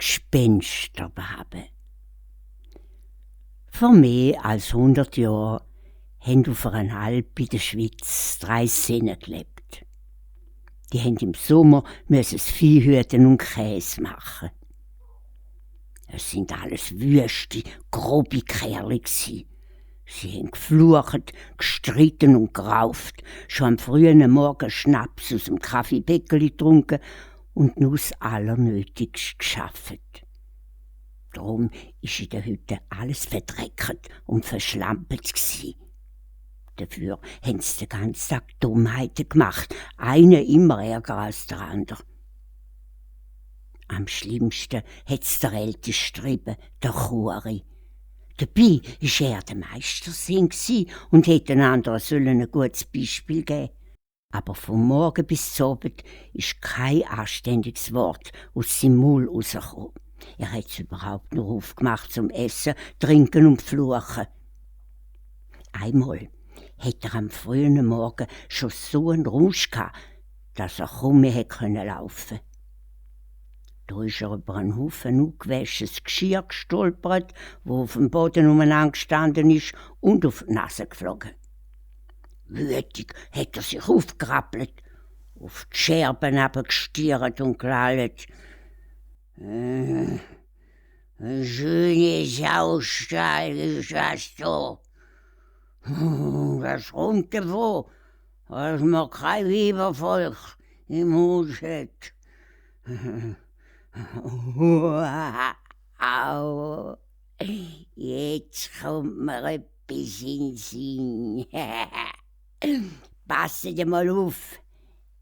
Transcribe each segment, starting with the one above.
Gespensterbabe. Vor mehr als 100 Jahren haben auf einer Alp in der Schweiz 3 Söhne gelebt. Die haben im Sommer das Vieh hüten und Käse machen. Es sind alles wüste, grobe Kerle gsi. Sie haben geflucht, gestritten und gerauft, schon am frühen Morgen Schnaps aus dem Kaffeebäckeli getrunken und nur das Allernötigste geschafft. Darum war in der Hütte alles verdreckt und verschlampelt gsi. Dafür haben sie den ganzen Tag Dummheiten gemacht, einer immer ärger als der andere. Am schlimmsten hat's der älteste getrieben, der Churi. Dabei war er der Meistersinn und hätte den anderen ein gutes Beispiel geben. Aber vom Morgen bis zum Abend ist kein anständiges Wort aus seinem Maul rausgekommen. Er hat es überhaupt nur aufgemacht zum Essen, Trinken und Fluchen. Einmal hat er am frühen Morgen schon so einen Rausch gehabt, dass er kaum mehr laufen konnte. Da ist er über einen Haufen ungewaschenes Geschirr gestolpert, wo auf dem Boden umeinander gestanden ist, und auf die Nase geflogen. Wütig hat er sich aufgerappelt, auf die Scherben gestiert und gelallt. Ein schönes Saustall ist das da. Das kommt davon, dass man kein Weibervolk im Haus hat. Au, jetzt kommt mir etwas in den Sinn. Passet mal auf,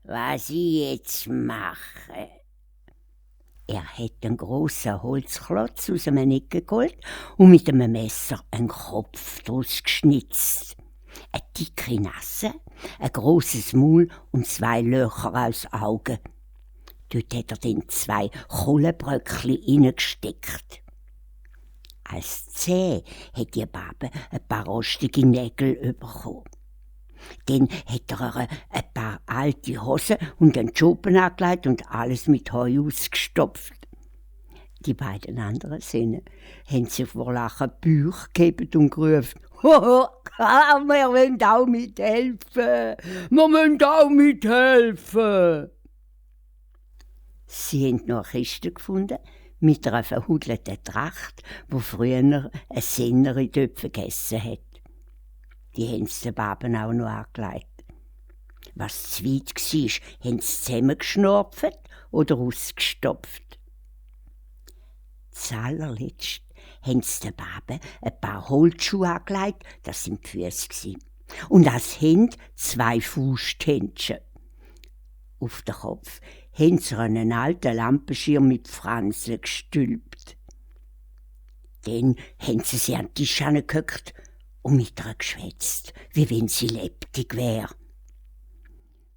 was ich jetzt mache. Er hat einen grossen Holzklotz aus einem Ecke geholt und mit einem Messer einen Kopf daraus geschnitzt. Eine dicke Nase, ein grosses Maul und 2 Löcher als Augen. Dort hat er dann 2 Kohlenbröckchen reingesteckt. Als Zähne hat die Babe ein paar rostige Nägel bekommen. Dann hat er ihr ein paar alte Hosen und einen Schuppen angelegt und alles mit Heu ausgestopft. Die beiden anderen Söhne haben sich vor Lachen Bauch gegeben und gerufen: «Hoho, wir wollen auch mithelfen! Wir wollen auch mithelfen!» Sie haben noch eine Kiste gefunden mit einer verhudelten Tracht, wo früher ein Senner in Töpfen gegessen hat. Die haben sie den Baben auch noch angelegt. Was zu weit war, haben sie zusammengeschnurpft oder ausgestopft. Zuallerletzt haben sie den Baben ein paar Holzschuhe angelegt, das waren die Füsse. Und als Hände 2 Fausthändchen. Auf den Kopf haben sie einen alten Lampenschirm mit Fransen gestülpt. Dann haben sie an den Tisch angehockt und mit ihr geschwätzt, wie wenn sie lebendig wäre.